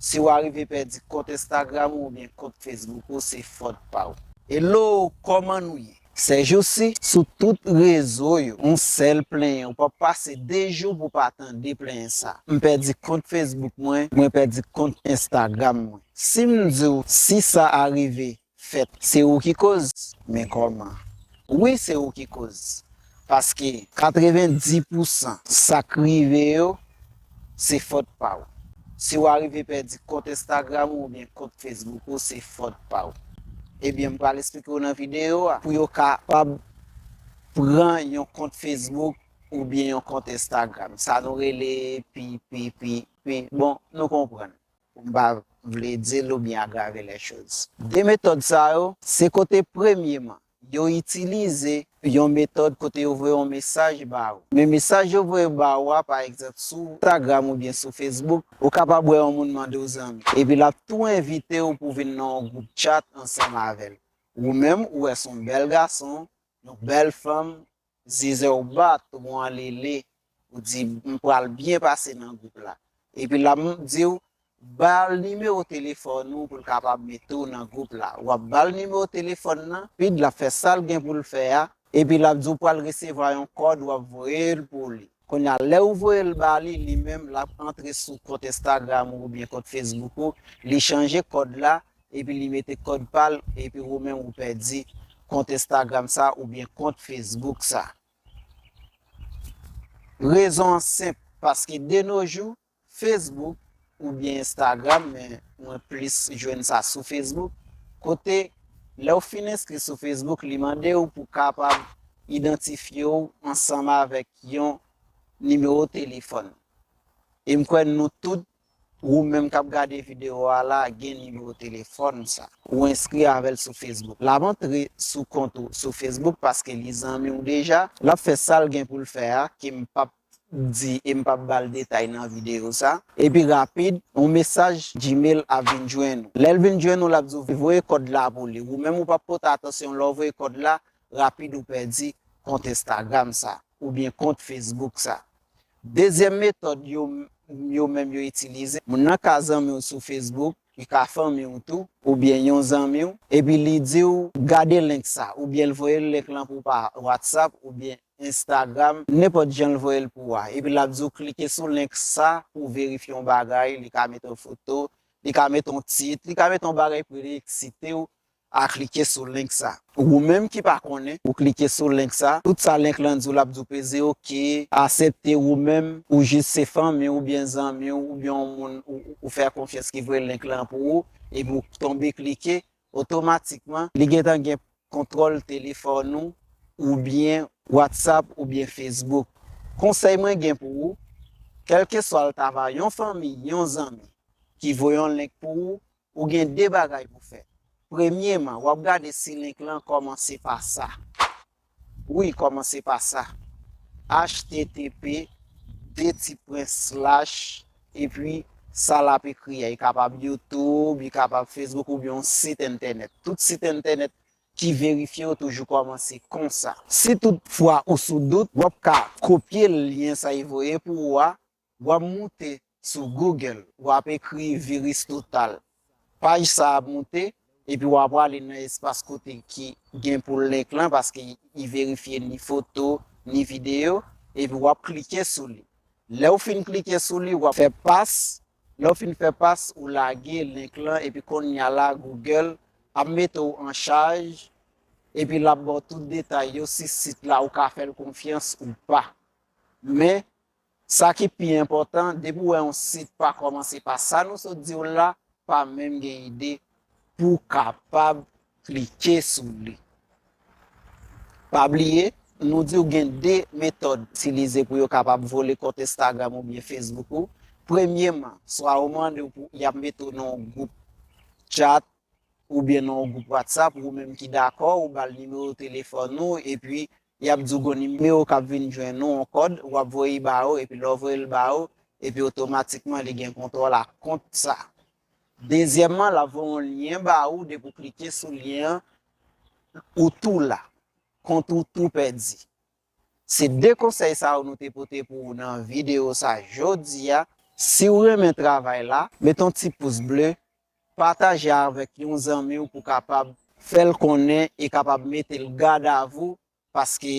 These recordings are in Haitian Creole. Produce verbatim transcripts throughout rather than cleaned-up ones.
Si w arive pèdi kont Instagram ou oubyen kont Facebook ou, se fòt pa w. Hello, kòman nou ye? Sèjousi, sou tout rezo yo, yon sèl plenyen, ou p ap pase de jou pou w pa tande plenyen sa. M pèdi kont Facebook mwen, mwen pèdi kont Instagram mwen. Si m di w, si sa arive, fèt, se ou ki koz. Men kòman? Wi, se ou ki koz. Paske katrevenndis pousan sa k rive yo, se fòt pa w. Si w arive pèdi kont Instagram ou oubyen kont Facebook ou, se fòt pa w. Ebyen, m pral esplike w nan videyo a pou yo kapab pran yon kont Facebook oubyen yon kont Instagram. Sa nou rele pi, pi, pi, pi. Bon, nou konprann. M pa vle di l oubyen agrave lè choz. De metòd sa yo, se kote premyeman, yo itilize yon metòd kote yo voye yon mesaj ba ou. Men mesaj yo voye ba ou a, pa egzanp, sou Instagram oubyen sou Facebook, ou kapab wè yon moun mande w zanmi. Epi l ap tou envite w pou vin nan yon gwoup chat ansanm avè l. Ou menm, ou wè se yon bèl gason, yon bèl fanm, zizè w bat, ou anlele, ou di, "M pral byen pase nan gwoup la." Epi l ap di w, "Ba l nimewo telefòn ou pou l kapab mete w nan gwoup la." W ap ba l nimewo telefòn nan, rapid, l ap fè sa l gen pou l fè a, epi l ap di w pral resevwa yon kòd, w ap voye l pou li. Kounye a, lè ou voye l ba li, li menm, l ap antre sou kont Instagram ou oubyen kont Facebook ou, li chanje kòd la, epi li mete kòd pa l, epi ou menm ou pèdi kont Instagram sa oubyen kont Facebook sa. Rezon an senp, paske de no jou, Facebook oubyen Instagram, men mwen plis jwenn sa sou Facebook, kote lè w fin enskri sou Facebook, li mande w pou kapab idantifye w ansanm avèk yon nimewo telefòn. E m kwè nou tout, ou menm k ap gade videyo a la, gen nimewo telefòn sa. Ou enskri avè l sou Facebook. L ap antre sou kont ou sou Facebook paske li zanmi w deja. L ap fè sa l gen pou l fè a, ke m p ap di e m p ap ba l detay nan videyo sa. Epi rapid, yon mesaj Gmail ap vin jwenn ou. Lè l vin jwenn ou, l ap di w voye kòd la pou li. Ou menm ou p ap pote atansyon lè w voye kòd la, rapid ou pèdi kont Instagram sa, oubyen kont Facebook sa. Dezyèm metòd yo, yo menm yo itilize, moun nan ka zanmi w sou Facebook, li ka fanmi w tou, oubyen yon zanmi w, epi li di w gade link sa, oubyen l voye link lan pou w pa WhatsApp, oubyen Instagram, nenpòt jan l voye l pou w a. Epi l ap di w klike sou link sa pou w verifye yon bagay, li ka mete yon foto, li ka mete yon tit, li ka mete yon bagay pou l eksite w a klike sou link sa. Ou menm ki pa konnen, ou klike sou link sa, tout sa link lan di w, l ap di w peze oke, aksepte ou menm, ou jis se fanmi w oubyen zanmi w oubyen yon moun ou, ou fè konfyans ki voye link lan pou ou, epi w tonbe klike, otomatikman, li gentan gen kontwòl telefòn ou, oubyen WhatsApp, oubyen Facebook. Konsèy mwen gen pou ou, kèlkeswa l ta va yon fanmi, yon zanmi ki voye yon link pou ou, ou gen de bagay pou fè. Premyeman, w ap gade si link lan kòmanse pa sa. Wi, kòmanse pa sa. H T T P, de ti pwen, slash, epi sa l ap ekri a. Li kapab YouTube, li kapab Facebook oubyen yon sit entènèt. Tout sit entènèt ki verifye yo toujou kòmanse konsa. Si toutfwa ou sou dout, w ap ka kopye lyen sa yo voye pou ou a, w ap moute sou Google, w ap ekri Virus Total. Paj sa ap moute, epi w ap prale nan espas kote ki gen pou link lan, paske li verifye ni foto, ni videyo, epi w ap klike sou li. Lè w fin klike sou li, w ap fè pas. Lè w fin fè pas, ou lage link lan, epi kounye a la, Google ap mete w an chaj, epi l ap ba w tout detay yo si sit la ou ka fè l konfyans ou pa. Men, sa ki pi enpòtan, depi w wè yon sit pa kòmanse pa sa nou sot di w la, pa menm gen ide pou w kapab klike sou li. Pa bliye, nou di w gen de metòd itilize pou yo kapab vole kont Instagram oubyen Facebook ou. Premyeman, swa yo mande w pou y ap mete w nan yon gwoup chat oubyen nan yon gwoup WhatsApp, ou menm ki dakò, ou ba l nimewo telefòn ou, epi y ap di w gon nimewo k ap vin jwenn ou, yon kòd, w ap voye ba yo, epi lè w voye l ba yo, epi otomatikman li gen kontwòl ak kont sa. Dezyèmman, l ap voye yon lyen ba ou, depi w klike sou lyen an, ou tou la. Kont ou tou pèdi. Se de konsèy sa yo nou te pote pou ou nan videyo sa jodi a. Si w renmen travay la, mete yon ti pous ble, pataje avèk yon zanmi w pou kapab fè l konnen e kapab mete l gadavou, paske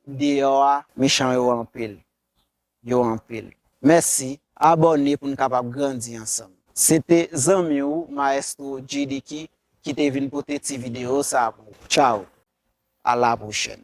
deyò a, mechan yo anpil. Yo anpil. Mèsi, abòne pou n kapab grandi ansanm. Se te zanmi w, Maestro G D K, ki te vin pote ti videyo sa pou ou. Tchao, a la pwochèn.